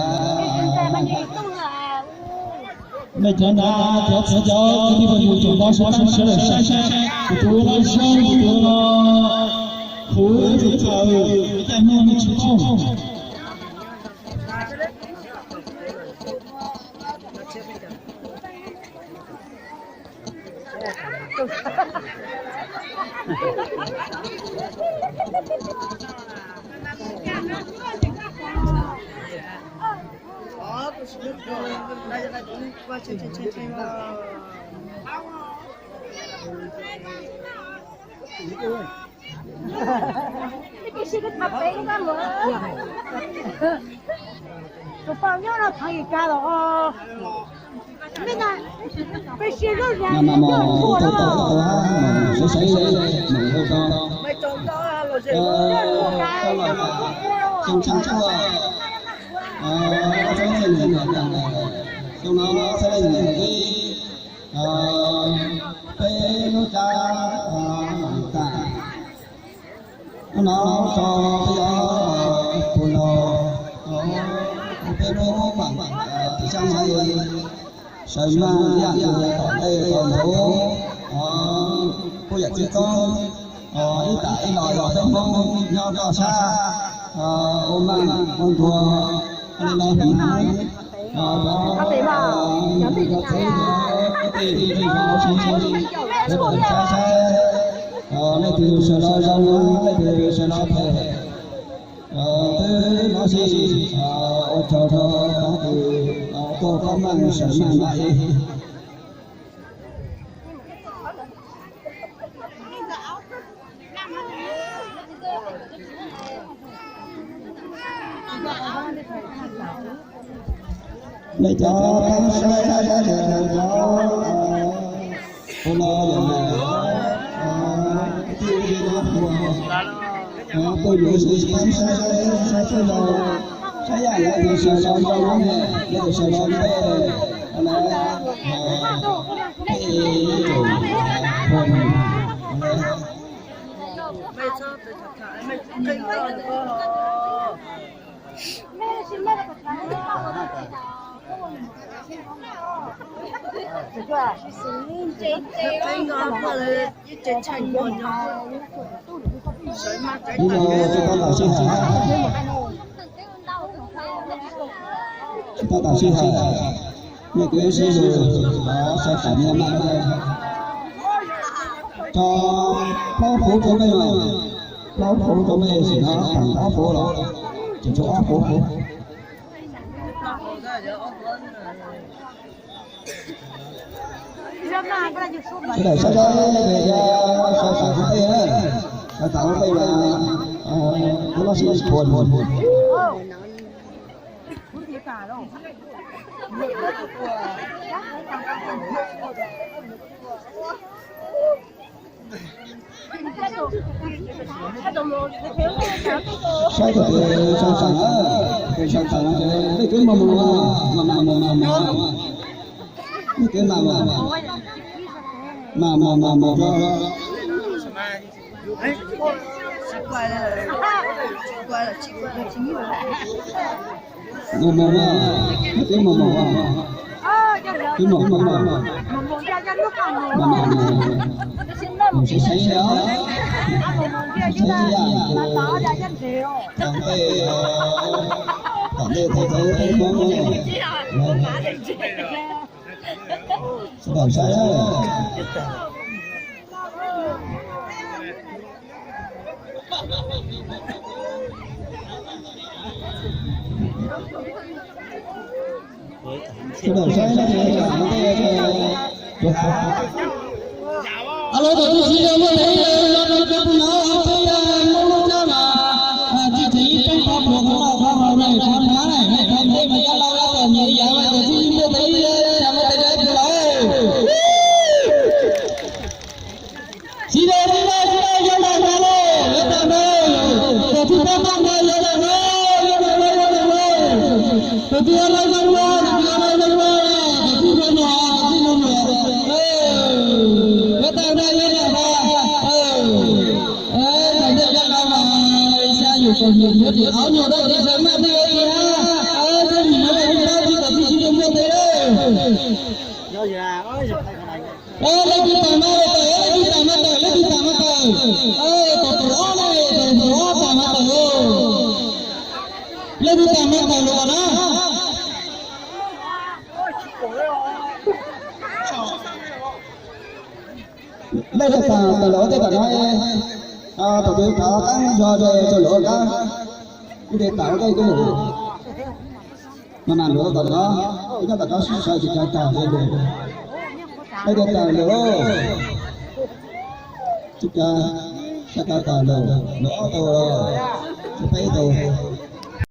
na. Nej cov nab cov txiv cov kwv tij phooj ywg tsoom mloog sawv daws sawv daws saib saib, kuv tus los zoo, kuv tus los huv, tus thaum caij nyoog nws tsis paub. Tus poj nyob no thov yus cas los os. Peb siab zoj zas no mus sawv sawv mus hauv tau. Xyoo tshiab tshuaj, txhiab leej niam tas, xyoo no txhiab leej niam ib, peb lub cab tas. Hnub no tso peb cov pus los, peb lub mam tim sab no sawv mag ib yam li tom ntej tom nthuv, kuj yam txij koob ib tam ib los yog peb Hmoob nyob toj sab ua mag ua ntsuag li no hwm haiv. Cov txiv cov kwv tij tsoom mloog sawv daws saib saib, leej twg sawv los zoo, leej twg sawv los phem, twb hnov txhij ua tsaug rau cov kws tuaj pab meej sawv mag no ib. Nej cov pab saib, cov ua no yog kwv tij no, tuaj yuav tsis pab saib, saib txhua zaus, saib yam leej twg sawv los zoo ne, leej twg sawv los phem, phem ib tsoom phooj ywg. Ib zaug tsis tau tam sij hawm, tsis tau tam sij hawm, nej kuj ib sij lus sawv tam nyiaj maj, tso plaub puv rau mej, plaub puv rau mej, sim no tam ob puv los, tseem tshuav ob puv. Sawv daws saib saib, sawv tam hauv tej na. Tau tej, tab loj sib phuam. Saib tus twg sab sab na, tus sab sab na, leej twg mas mus, mas mus mas mus, leej twg mas mus, mas mus mas mus. Mus mus, leej twg mus mus, twb mus mus, mas mus mus, mus saib saib os, saib yam, tom ntej, tom ntej thaum tau peb Hmoob, sawv daws saib. Sawv daws saib, a los tom tib si muaj tev los rau cov tus no peb Hmoob lub cab mas tsis tseem ib peb phav pluav qhov no qhov hauv no tsis phav na, qhov ntej mas cov laus los tom nyias yav mas cov tib si muaj tev los muaj tev ib pluag los. Sawv daws sawv daws sawv daws yuav tawm ntag lauj, yuav tawm ntag, tus tib pab tag ntawd yuav tawm ntag, yuav tawm ntag, yuav tawm ntag. Tus twg yuav los zoo dua, tus twg yuav los zoo dua, tus tib zoo dua, tus tib zoo dua, yuav tawm ntag, yuav tawm ntag. Thaum ntej cov laus mas xya nyuam kaum nyuam yuav tim aub nyuam rau tim sawv maj tej tiag, tej nyuam no lawm tsis tau tsis tawm tib si muaj tev lawm. Leej twg tawm mas tawm, leej twg tawm mas tawm, leej twg tawm mas tawm. Tus tus ob ne, tus tus ob tawm mas tawm lauj. Leej twg tawm mas tawm los na. Leej twg tawm tawm los tej tom no, thaum twg thov qab zog ces tau los qab, kuv tes tawm tej kuj mus. Mas mas luag tom no, ib nyob tom no sib sawv tsis tau tawm li. Leej twg tawm los, tsis tau, tsis tau tawm los, los ob tug, tsis peb tug.